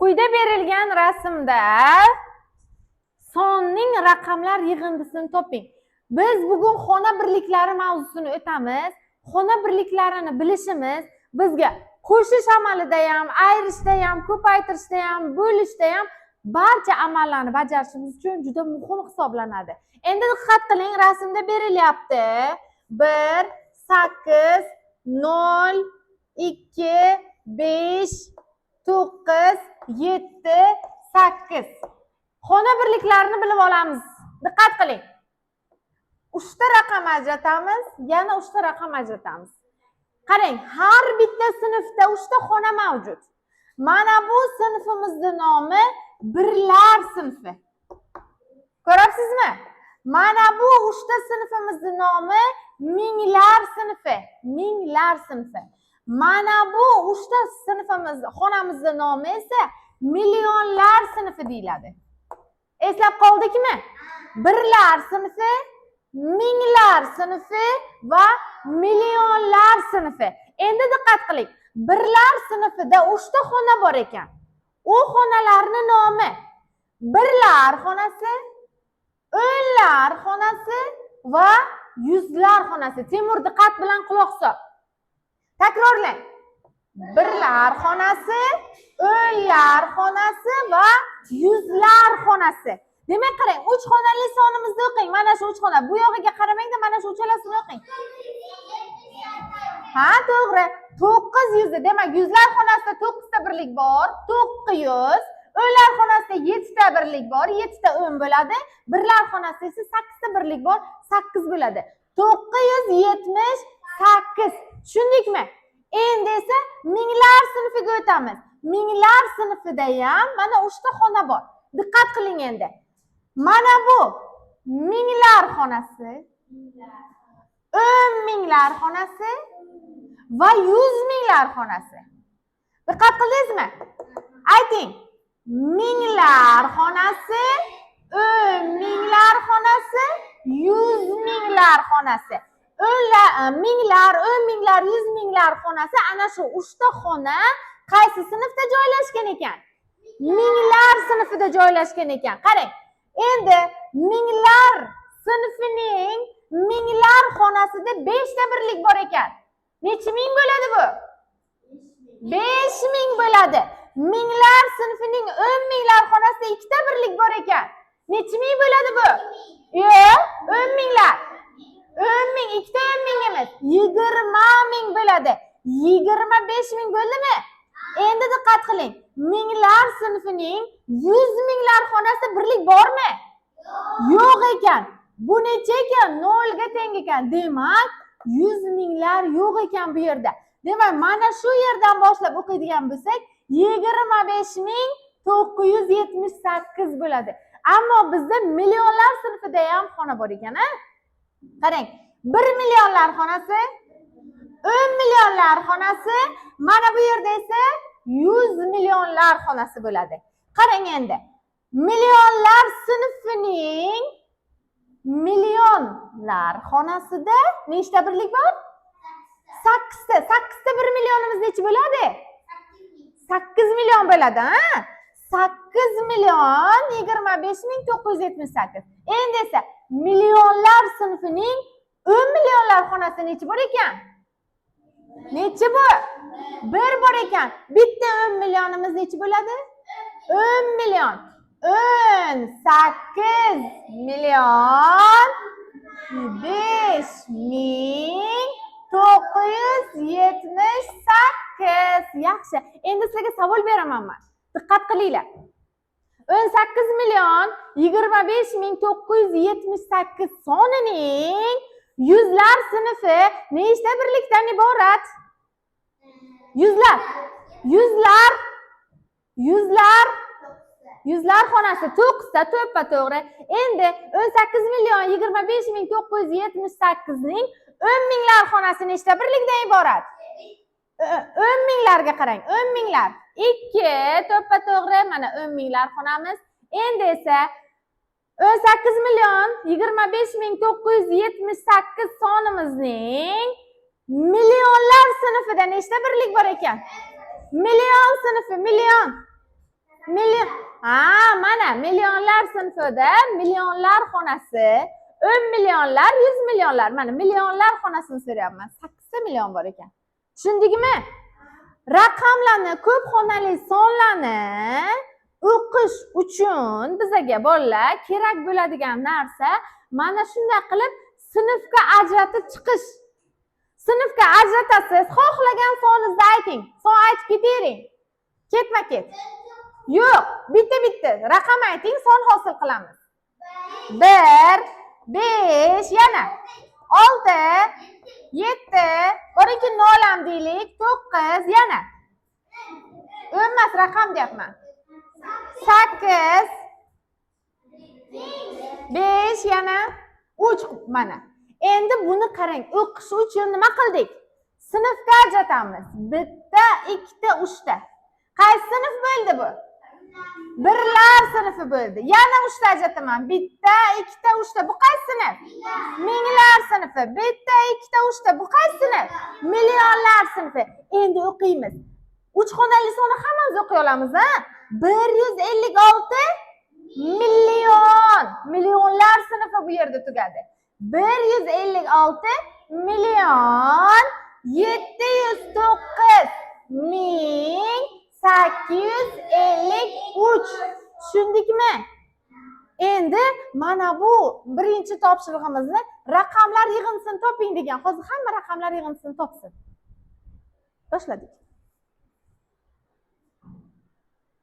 Quyida berilgan rasmda sonning raqamlar yig'indisini toping. Biz bugun xona birliklari mavzusini o'tamiz. Xona birliklarini bilishimiz bizga qo'shish amalida ham, ayirishda ham, ko'paytirishda ham, bo'lishda ham, barcha amallarni bajarishimiz uchun juda muhim hisoblanadi. Endi diqqat qiling, rasmda berilyapti. 1 8 0 2 5 9 7 8. Xona birliklarini bilib olamiz. Diqqat qiling. Uchta raqam ajratamiz, yana uchta raqam ajratamiz. Qarang, har bitta sinfda uchta xona mavjud. Mana bu sinfimizni nomi birlar sinfi. Ko'ryapsizmi? Mana bu uchta sinfimizni nomi minglar sinfi, minglar sinfi. Mana bu uchta sinfimiz, xonamizni nomi esa millionlar sinfi deyiladi. Eslab qoldikmi? Birlar sinfi, minglar sinfi va millionlar sinfi. Endi diqqat qiling. Birlar sinfida uchta xona bor ekan. U xonalarni nomi birlar xonasi, o'nlar xonasi va yuzlar xonasi. Temur, diqqat bilan quloq sol. Takrorlang. Birlar xonasi, o'nlar xonasi va yuzlar xonasi. Demak, qarang, uch xonali sonimizni o'qing. Mana shu uch xona. Bu yog'iga qaramangda, mana shu uchalasini o'qing. Ha, to'g'ri. 900. Demak, yuzlar xonasida 9 ta birlik bor. 900. O'nlar xonasida 7 ta birlik bor. 7 ta 10 bo'ladi. Birlar xonasida esa 8 ta birlik bor. 8 bo'ladi. 978. Tushundikmi? Endi esa minglar sinfiga o'tamiz. Minglar sinfida ham mana uchta xona bor. Diqqat qiling endi. Mana bu minglar xonasi, o'n minglar xonasi va yuz minglar xonasi. Diqqat qildingizmi? Ayting. Minglar xonasi, o'n minglar xonasi, yuz minglar xonasi. O'nlar, minglar, o'n minglar, yuz minglar xonasi, ana shu uchta xona qaysi sinfda joylashgan ekan? Minglar sinfida joylashgan ekan. Qarang. Endi minglar sinfining minglar xonasida 5 ta birlik bor ekan. Necha ming bo'ladi bu? 5000 bo'ladi. Minglar sinfining o'n minglar xonasida ikkita birlik bor ekan. Necha ming bo'ladi bu? Yo'q, o'n minglar. 10 000, ikkita 10 000 emas. 20 000 bo'ladi. 25 000 bo'ldimi? Endi diqqat qiling. Minglar sinfining yuz minglar xonasida birlik bormi? Yo'q ekan. Bu necha ekan? Nolga teng ekan. Demak, yuz minglar yo'q ekan bu yerda. Demak, mana shu yerdan boshlab o'qiydigan bo'lsak, 25 978 bo'ladi. Ammo bizda millionlar sinfida ham xona bor ekan, a? Qarang, 1 millionlar xonasi, 10 millionlar xonasi, mana bu yerda esa 100 millionlar xonasi bo'ladi. Qarang endi. Millionlar sinfining millionlar xonasida nechta birlik bor? Sakkizta. Sakkizta 1 millionimiz necha bo'ladi? 8 million bo'ladi, ha? 8 025 978. Endi esa millionlar sinfining 10 millionlar xonasida necha bor ekan? Necha bu? Bir bor ekan. Bitta 10 millionimiz necha bo'ladi? 10 million. 18 005 978. Yaxshi. Endi sizlarga savol beraman man. Diqqat qilinglar. 18 025 978 sonining yuzlar sinfi nechta birlikdan iborat? Yuzlar. Yuzlar. Yuzlar. Yuzlar xonasi to'qqizta, to'ppa to'g'ri. Endi 18 025 978 ning o'n minglar xonasi nechta birlikdan iborat? O'n minglarga qarang, o'n minglar. Ikki, to'ppa to'g'ri, mana o'n minglar xonamiz. Endi esa 18 025 978 sonimizning millionlar sinfida nechta birlik bor ekan? Million sinfi, million. Million. Ha, mana millionlar sinfida millionlar xonasi, 10 millionlar, 100 millionlar. Mana millionlar xonasini so'rayapman. 8 million bor ekan. Tushundikmi? Raqamlarni, ko'p xonali sonlarni o'qish uchun bizaga, bolalar, kerak bo'ladigan narsa mana shunday qilib sinfga ajratib chiqish. Sinfga ajratasiz, xohlagan soningizni ayting. Son aytib ketavering. Ketma-ket. Yo'q, bitta-bitta raqam ayting, son hosil qilamiz. 1, 5, yana 6, 7, boringki 0 ham deylik, 9, yana. O'nmas, raqam deyapman. 8, 5, yana 3, mana. Endi buni qarang, o'qish uchun nima qildik? Sinfga ajratamiz. Bitta, ikkita, uchta. Qaysi sinf bo'ldi bu? Birlar sinfi bo'ldi. Yana uchta ajrataman. Bitta, ikkita, uchta. Bu qaysi sinf? Minglar sinfi. Bitta, ikkita, uchta. Bu qaysi sinf? Millionlar sinfi. Endi o'qiymiz. Uch xonali sonni hammamiz o'qiy olamiz, a? 156 million. Millionlar sinfi bu yerda tugadi. 156 million 709 ming 853. Tushundikmi? Endi mana bu birinchi topshirig'imizni raqamlar yig'indisini toping degan. Hozir hamma raqamlar yig'indisini topsin. Boshladik.